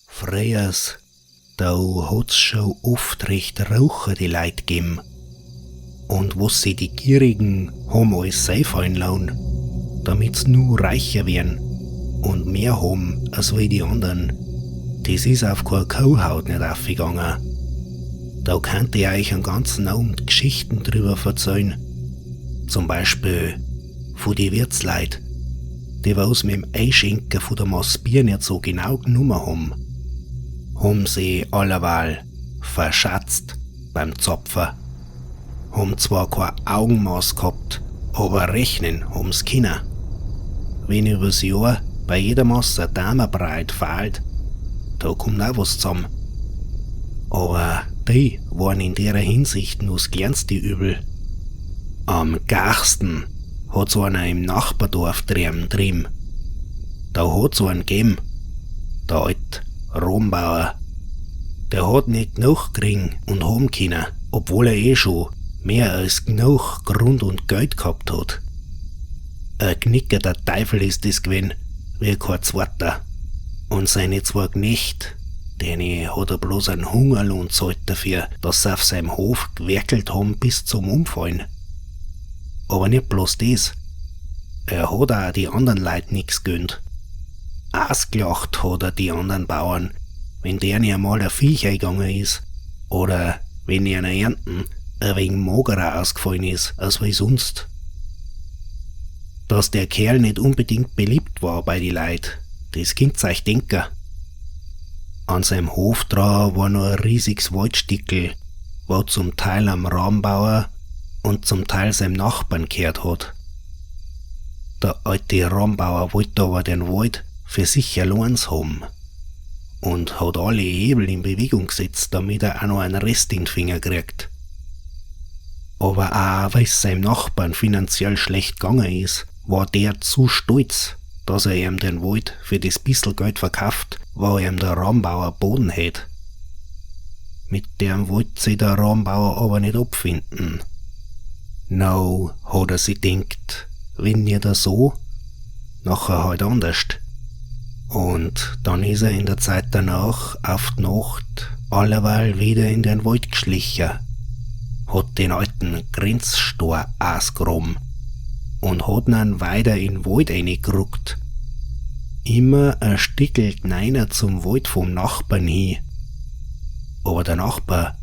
Frühers, da hat's schon oft recht raucher die Leut gegeben. Und was sie die Gierigen haben alles einfallen lassen, damit's nur reicher werden und mehr haben als wie die anderen. Das ist auf keine Kuhhaut nicht aufgegangen. Da könnt ich euch einen ganzen Abend Geschichten drüber verzeihen. Zum Beispiel von die Wirtsleit, die was mit dem Einschenken von der Maß Bier nicht so genau genommen haben. Haben sie allerweil verschatzt beim Zapfer. Haben zwar kein Augenmaß gehabt, aber rechnen haben's können. Wenn übers Jahr bei jeder Maß ein Damenbreit fehlt, da kommt auch was zusammen. Aber die waren in derer Hinsicht nur das kleinste Übel. Am garsten hat's einer im Nachbardorf trieben. Da hat's einen gegeben, der alt Rombauer. Der hat nicht genug kriegen und haben können, obwohl er eh schon mehr als genug Grund und Geld gehabt hat. Ein knickerter Teufel ist das gewesen, wie kein zweiter. Und seine zwei Knecht, denen hat er bloß einen Hungerlohn gezahlt dafür, dass sie auf seinem Hof gewerkelt haben bis zum Umfallen. Aber nicht bloß das. Er hat auch die anderen Leute nix gönnt. Ausgelacht hat er die anderen Bauern, wenn der nicht einmal ein Viech eingegangen ist oder wenn einer Ernten ein wenig magerer ausgefallen ist als wie sonst. Dass der Kerl nicht unbedingt beliebt war bei die Leut, das könnt's euch denken. An seinem Hof dran war noch ein riesiges Waldstickel, wo zum Teil am Rahmbauer und zum Teil seinem Nachbarn gehört hat. Der alte Rahmbauer wollte aber den Wald für sich allein haben und hat alle Hebel in Bewegung gesetzt, damit er auch noch einen Rest in den Finger kriegt. Aber auch weil's seinem Nachbarn finanziell schlecht gegangen ist, war der zu stolz, dass er ihm den Wald für das bissl Geld verkauft, wo ihm der Rahmbauer Boden hätt. Mit dem wollte sich der Rahmbauer aber nicht abfinden. No, hat er sich denkt, wenn nicht so, nachher halt anders. Und dann ist er in der Zeit danach auf die Nacht alleweil wieder in den Wald geschlichen, hat den alten Grenzstor ausgegraben und hat ihn weiter in den Wald reingerückt. Immer ein Stickel neiner zum Wald vom Nachbarn hin. Aber der Nachbar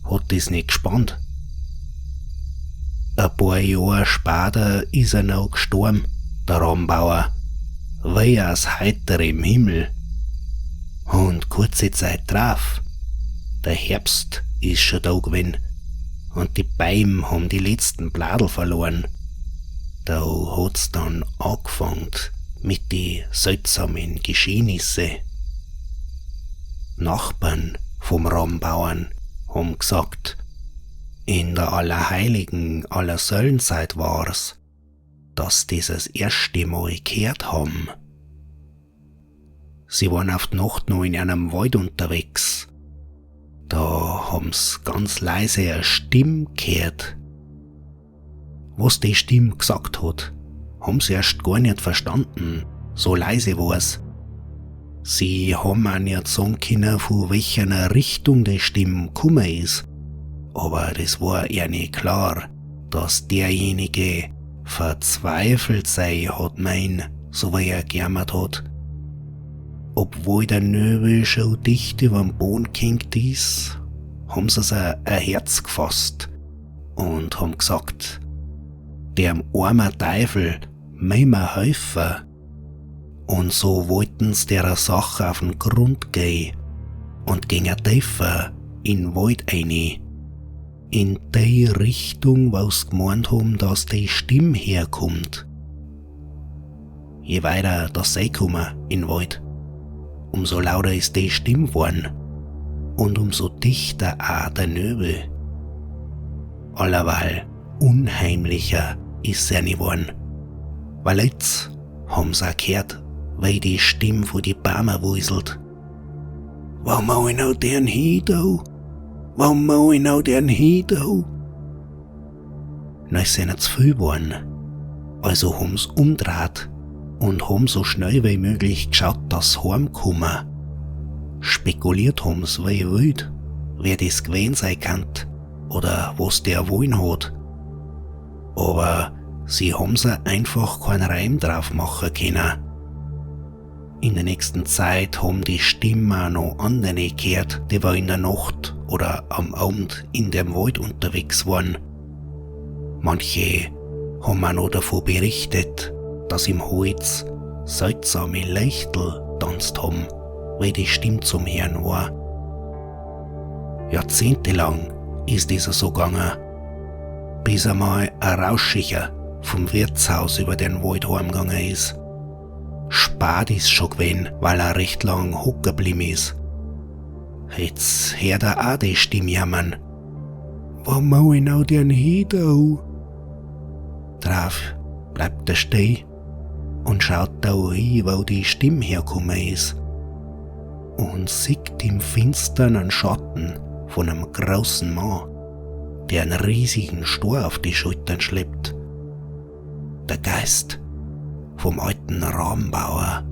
hat das nicht gespannt. Ein paar Jahre später ist er noch gestorben, der Rahmbauer, wie aus heiterem Himmel. Und kurze Zeit drauf, der Herbst ist schon da gewesen und die Bäume haben die letzten Bladel verloren. Da hat's dann angefangen mit die seltsamen Geschehnisse. Nachbarn vom Rahmbauern haben gesagt, in der Allerheiligen Allersäulenzeit war's, dass dieses erste Mal gehört haben. Sie waren auf die Nacht noch in einem Wald unterwegs. Da haben's ganz leise eine Stimme gehört. Was die Stimme gesagt hat, haben sie erst gar nicht verstanden, so leise war's. Sie haben auch nicht sagen können, von welcher Richtung die Stimme gekommen ist. Aber das war ihnen klar, dass derjenige verzweifelt sei hat mein, so wie er gejammert hat. Obwohl der Nöbel schon dicht überm Boden gehängt ist, haben sie sich ein Herz gefasst und haben gesagt, dem armen Teufel müssen wir helfen. Und so wollten's derer Sache auf den Grund gehen und gingen tiefer in den Wald rein. In die Richtung, wo's gemeint haben, dass die Stimme herkommt. Je weiter das sie kommen in den Wald, umso lauter ist die Stimme geworden und umso dichter auch der Nöbel. Allerweil unheimlicher ist er nicht geworden, weil jetzt haben sie auch gehört, wie die Stimme von die Bäume wuselt. Wo mau ich noch den hin, du? Wo mau ich noch den hin, du? Na, ist ihnen zu viel geworden. Also haben's umgedreht und haben so schnell wie möglich geschaut, dass sie heimkommen. Spekuliert haben's wie wild, wer das gewesen sein kann oder was der wollen hat. Aber sie haben sich einfach keinen Reim drauf machen können. In der nächsten Zeit haben die Stimmen auch noch andere gehört, die war in der Nacht oder am Abend in dem Wald unterwegs waren. Manche haben auch noch davon berichtet, dass im Holz seltsame Leuchtel tanzt haben, wie die Stimme zum Hören war. Jahrzehntelang ist es so gegangen, bis einmal ein Rauschicher vom Wirtshaus über den Wald heimgegangen ist. Spat ist schon gewesen, weil er recht lang hocken geblieben ist. Jetzt hört er auch die Stimme jammern. Wo mau ich noch den hin da? Drauf bleibt er stehen und schaut da hin, wo die Stimme hergekommen ist. Und sieht im Finstern einen Schatten von einem großen Mann, der einen riesigen Stor auf die Schultern schleppt. Der Geist vom alten Rahmenbauer.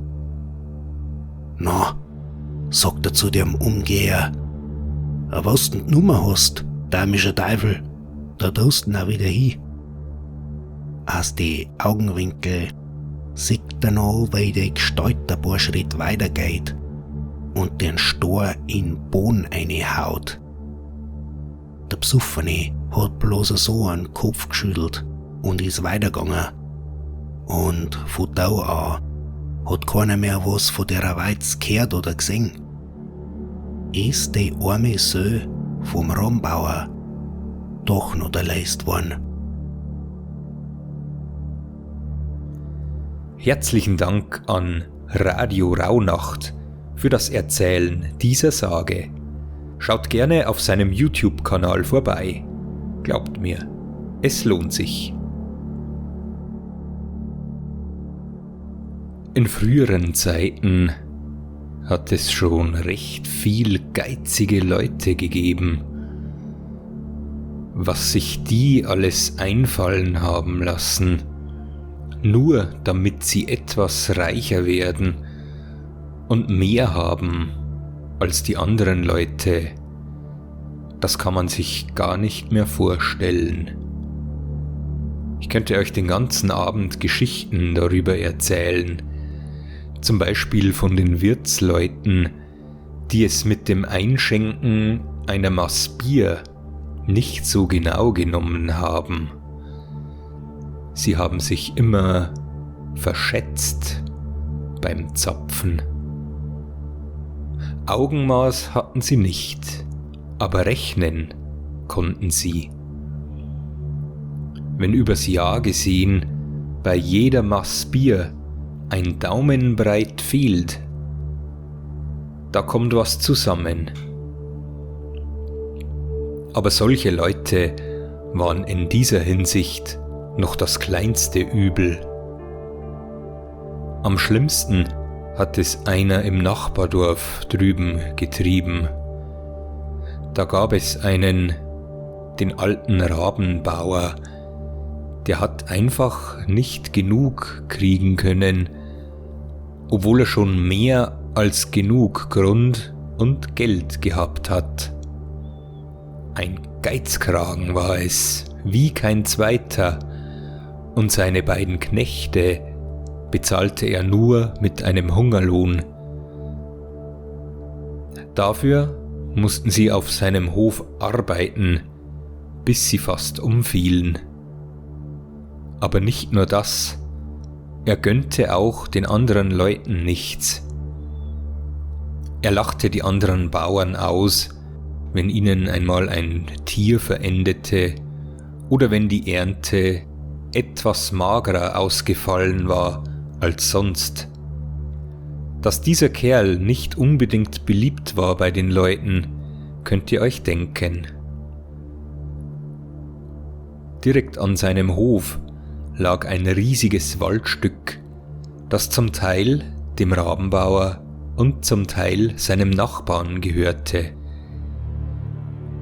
Na, sagt er zu dem Umgeher, was du Nummer hast, dämischer Teufel, da tust du auch wieder hin. Aus die Augenwinkel sieht er noch, wie die Gestalt ein paar Schritt weitergeht und den Stor in den Boden reinhaut. Der Besoffene hat bloß so einen Kopf geschüttelt und ist weitergegangen. Und von da an hat keiner mehr was von der Weiz gehört oder gesehen. Ist die arme Söh vom Rahmbauer doch noch erlöst worden. Herzlichen Dank an Radio Rauhnacht für das Erzählen dieser Sage. Schaut gerne auf seinem YouTube-Kanal vorbei. Glaubt mir, es lohnt sich. In früheren Zeiten hat es schon recht viel geizige Leute gegeben. Was sich die alles einfallen haben lassen, nur damit sie etwas reicher werden und mehr haben als die anderen Leute, das kann man sich gar nicht mehr vorstellen. Ich könnte euch den ganzen Abend Geschichten darüber erzählen, zum Beispiel von den Wirtsleuten, die es mit dem Einschenken einer Maß Bier nicht so genau genommen haben. Sie haben sich immer verschätzt beim Zapfen. Augenmaß hatten sie nicht, aber rechnen konnten sie. Wenn übers Jahr gesehen bei jeder Maß Bier ein Daumenbreit fehlt, da kommt was zusammen. Aber solche Leute waren in dieser Hinsicht noch das kleinste Übel. Am schlimmsten hat es einer im Nachbardorf drüben getrieben. Da gab es einen, den alten Rabenbauer, der hat einfach nicht genug kriegen können, obwohl er schon mehr als genug Grund und Geld gehabt hat. Ein Geizkragen war es, wie kein zweiter, und seine beiden Knechte bezahlte er nur mit einem Hungerlohn. Dafür mussten sie auf seinem Hof arbeiten, bis sie fast umfielen. Aber nicht nur das, er gönnte auch den anderen Leuten nichts. Er lachte die anderen Bauern aus, wenn ihnen einmal ein Tier verendete oder wenn die Ernte etwas magerer ausgefallen war als sonst. Dass dieser Kerl nicht unbedingt beliebt war bei den Leuten, könnt ihr euch denken. Direkt an seinem Hof lag ein riesiges Waldstück, das zum Teil dem Rabenbauer und zum Teil seinem Nachbarn gehörte.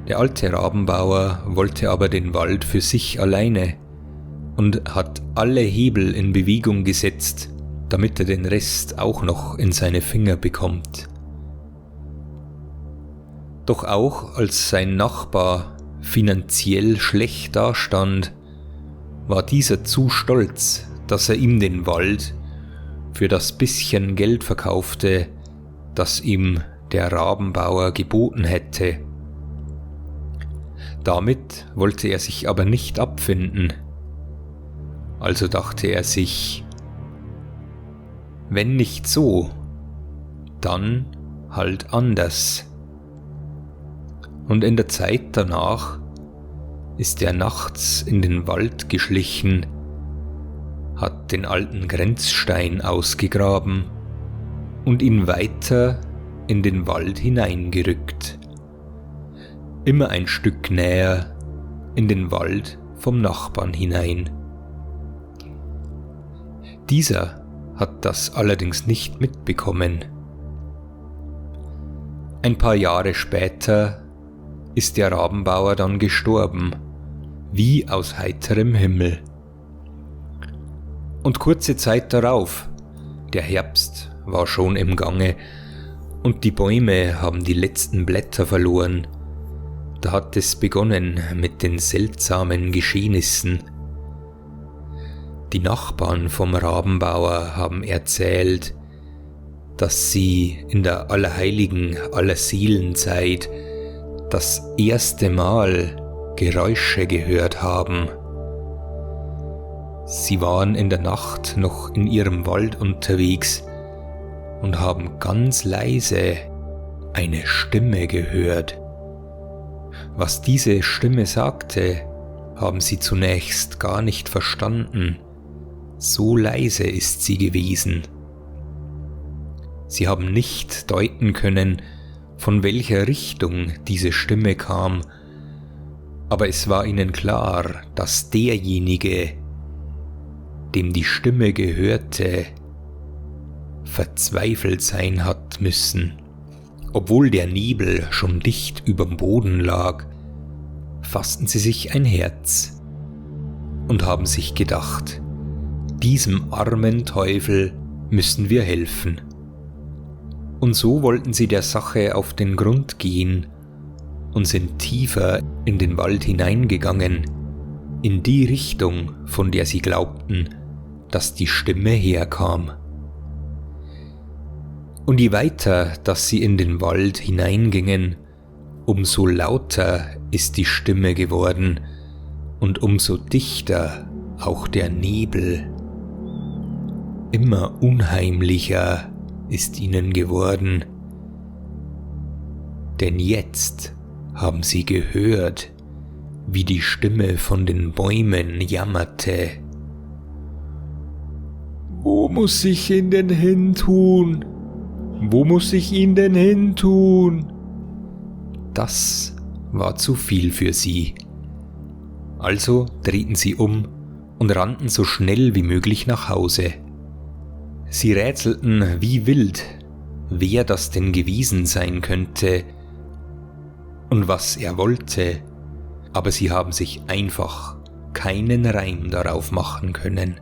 Der alte Rabenbauer wollte aber den Wald für sich alleine und hat alle Hebel in Bewegung gesetzt, damit er den Rest auch noch in seine Finger bekommt. Doch auch als sein Nachbar finanziell schlecht dastand, war dieser zu stolz, dass er ihm den Wald für das bisschen Geld verkaufte, das ihm der Rabenbauer geboten hätte. Damit wollte er sich aber nicht abfinden. Also dachte er sich, wenn nicht so, dann halt anders. Und in der Zeit danach ist er nachts in den Wald geschlichen, hat den alten Grenzstein ausgegraben und ihn weiter in den Wald hineingerückt. Immer ein Stück näher in den Wald vom Nachbarn hinein. Dieser hat das allerdings nicht mitbekommen. Ein paar Jahre später ist der Rabenbauer dann gestorben, wie aus heiterem Himmel. Und kurze Zeit darauf, der Herbst war schon im Gange und die Bäume haben die letzten Blätter verloren, da hat es begonnen mit den seltsamen Geschehnissen. Die Nachbarn vom Rabenbauer haben erzählt, dass sie in der Allerheiligen Allerseelenzeit das erste Mal Geräusche gehört haben. Sie waren in der Nacht noch in ihrem Wald unterwegs und haben ganz leise eine Stimme gehört. Was diese Stimme sagte, haben sie zunächst gar nicht verstanden. So leise ist sie gewesen. Sie haben nicht deuten können, von welcher Richtung diese Stimme kam, aber es war ihnen klar, dass derjenige, dem die Stimme gehörte, verzweifelt sein hat müssen. Obwohl der Nebel schon dicht überm Boden lag, fassten sie sich ein Herz und haben sich gedacht, diesem armen Teufel müssen wir helfen. Und so wollten sie der Sache auf den Grund gehen und sind tiefer in den Wald hineingegangen, in die Richtung, von der sie glaubten, dass die Stimme herkam. Und je weiter, dass sie in den Wald hineingingen, umso lauter ist die Stimme geworden und umso dichter auch der Nebel. Immer unheimlicher ist ihnen geworden, denn jetzt haben sie gehört, wie die Stimme von den Bäumen jammerte. Wo muss ich ihn denn hin tun? Wo muss ich ihn denn hin tun? Das war zu viel für sie. Also drehten sie um und rannten so schnell wie möglich nach Hause. Sie rätselten wie wild, wer das denn gewesen sein könnte und was er wollte, aber sie haben sich einfach keinen Reim darauf machen können.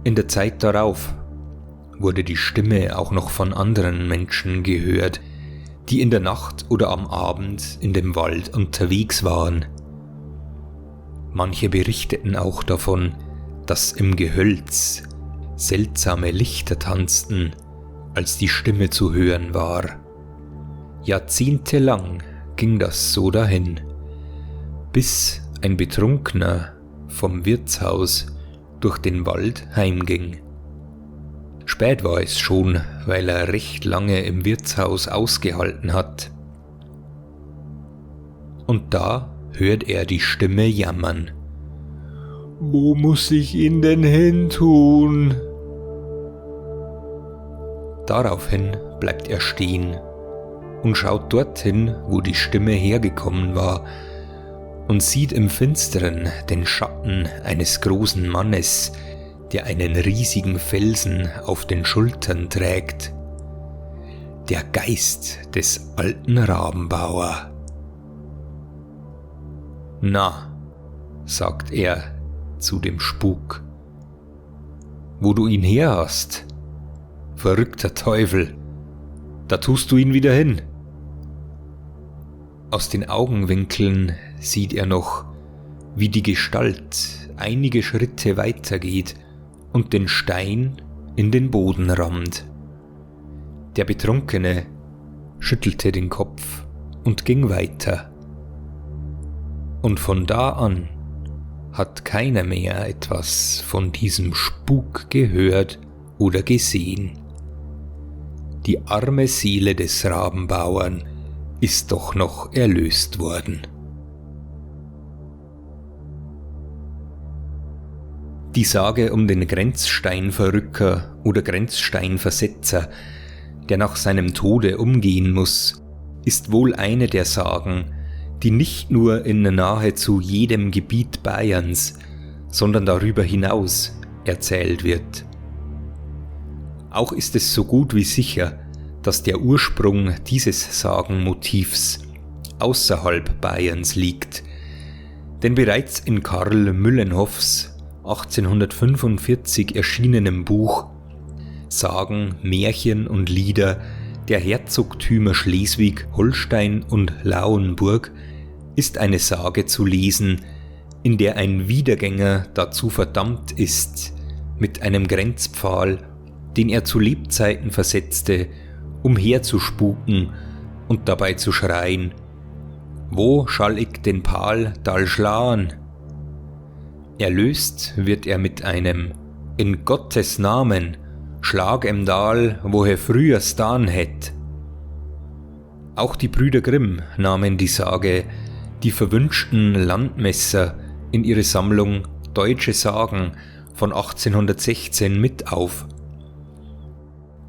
In der Zeit darauf wurde die Stimme auch noch von anderen Menschen gehört, die in der Nacht oder am Abend in dem Wald unterwegs waren. Manche berichteten auch davon, dass im Gehölz seltsame Lichter tanzten, als die Stimme zu hören war. Jahrzehntelang ging das so dahin, bis ein Betrunkener vom Wirtshaus durch den Wald heimging. Spät war es schon, weil er recht lange im Wirtshaus ausgehalten hat. Und da hört er die Stimme jammern. Wo muss ich ihn denn hin tun? Daraufhin bleibt er stehen und schaut dorthin, wo die Stimme hergekommen war, und sieht im Finsteren den Schatten eines großen Mannes, der einen riesigen Felsen auf den Schultern trägt. Der Geist des alten Rabenbauer. Na, sagt er zu dem Spuk, wo du ihn her hast, verrückter Teufel, da tust du ihn wieder hin. Aus den Augenwinkeln sieht er noch, wie die Gestalt einige Schritte weitergeht und den Stein in den Boden rammt. Der Betrunkene schüttelte den Kopf und ging weiter. Und von da an hat keiner mehr etwas von diesem Spuk gehört oder gesehen. Die arme Seele des Rabenbauern ist doch noch erlöst worden. Die Sage um den Grenzsteinverrücker oder Grenzsteinversetzer, der nach seinem Tode umgehen muss, ist wohl eine der Sagen, die nicht nur in nahezu jedem Gebiet Bayerns, sondern darüber hinaus erzählt wird. Auch ist es so gut wie sicher, dass der Ursprung dieses Sagenmotivs außerhalb Bayerns liegt, denn bereits in Karl Müllenhoffs 1845 erschienenem Buch Sagen, Märchen und Lieder der Herzogtümer Schleswig, Holstein und Lauenburg ist eine Sage zu lesen, in der ein Wiedergänger dazu verdammt ist, mit einem Grenzpfahl, den er zu Lebzeiten versetzte, umherzuspuken und dabei zu schreien: Wo schall ick den Pal dal schlahen? Erlöst wird er mit einem In Gottes Namen, schlag em Dal, wo he früher stan het. Auch die Brüder Grimm nahmen die Sage Die verwünschten Landmesser in ihre Sammlung Deutsche Sagen von 1816 mit auf.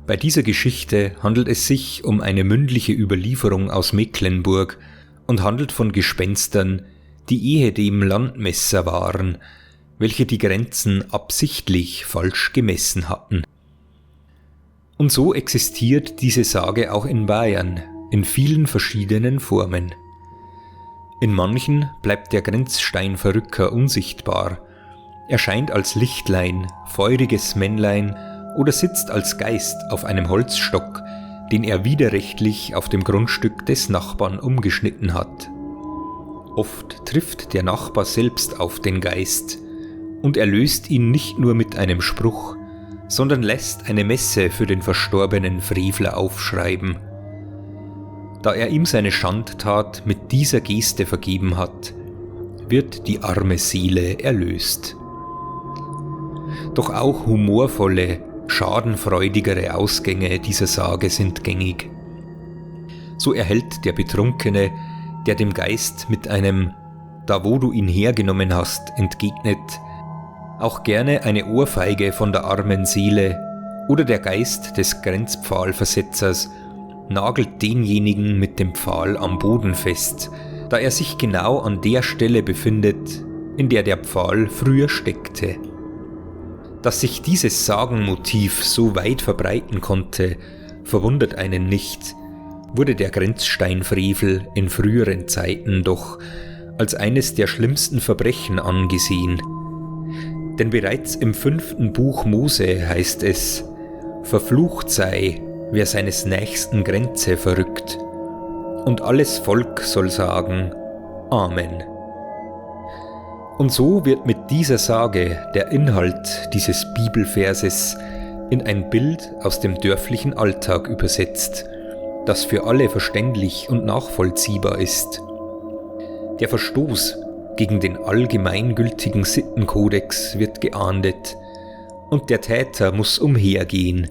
Bei dieser Geschichte handelt es sich um eine mündliche Überlieferung aus Mecklenburg und handelt von Gespenstern, die ehedem Landmesser waren, welche die Grenzen absichtlich falsch gemessen hatten. Und so existiert diese Sage auch in Bayern in vielen verschiedenen Formen. In manchen bleibt der Grenzsteinverrücker unsichtbar, erscheint als Lichtlein, feuriges Männlein oder sitzt als Geist auf einem Holzstock, den er widerrechtlich auf dem Grundstück des Nachbarn umgeschnitten hat. Oft trifft der Nachbar selbst auf den Geist und erlöst ihn nicht nur mit einem Spruch, sondern lässt eine Messe für den verstorbenen Frevler aufschreiben. Da er ihm seine Schandtat mit dieser Geste vergeben hat, wird die arme Seele erlöst. Doch auch humorvolle, schadenfreudigere Ausgänge dieser Sage sind gängig. So erhält der Betrunkene, der dem Geist mit einem „Da wo du ihn hergenommen hast“ entgegnet, auch gerne eine Ohrfeige von der armen Seele, oder der Geist des Grenzpfahlversetzers nagelt denjenigen mit dem Pfahl am Boden fest, da er sich genau an der Stelle befindet, in der der Pfahl früher steckte. Dass sich dieses Sagenmotiv so weit verbreiten konnte, verwundert einen nicht, wurde der Grenzsteinfrevel in früheren Zeiten doch als eines der schlimmsten Verbrechen angesehen. Denn bereits im 5. Buch Mose heißt es: Verflucht sei, wer seines Nächsten Grenze verrückt. Und alles Volk soll sagen: Amen. Und so wird mit dieser Sage der Inhalt dieses Bibelverses in ein Bild aus dem dörflichen Alltag übersetzt, das für alle verständlich und nachvollziehbar ist. Der Verstoß gegen den allgemeingültigen Sittenkodex wird geahndet und der Täter muss umhergehen,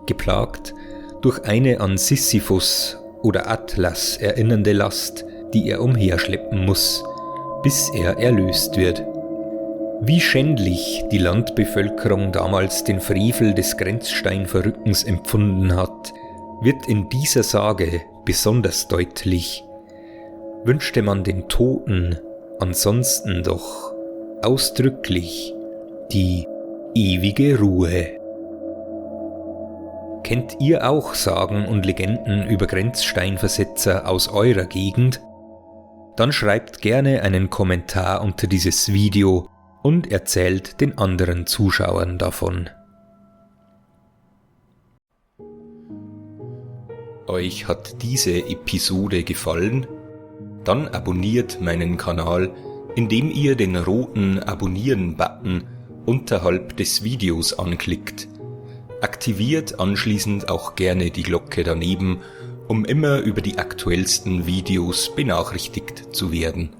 geplagt durch eine an Sisyphus oder Atlas erinnernde Last, die er umherschleppen muss, bis er erlöst wird. Wie schändlich die Landbevölkerung damals den Frevel des Grenzsteinverrückens empfunden hat, wird in dieser Sage besonders deutlich. Wünschte man den Toten ansonsten doch ausdrücklich die ewige Ruhe. Kennt ihr auch Sagen und Legenden über Grenzsteinversetzer aus eurer Gegend? Dann schreibt gerne einen Kommentar unter dieses Video und erzählt den anderen Zuschauern davon. Euch hat diese Episode gefallen? Dann abonniert meinen Kanal, indem ihr den roten Abonnieren-Button unterhalb des Videos anklickt. Aktiviert anschließend auch gerne die Glocke daneben, um immer über die aktuellsten Videos benachrichtigt zu werden.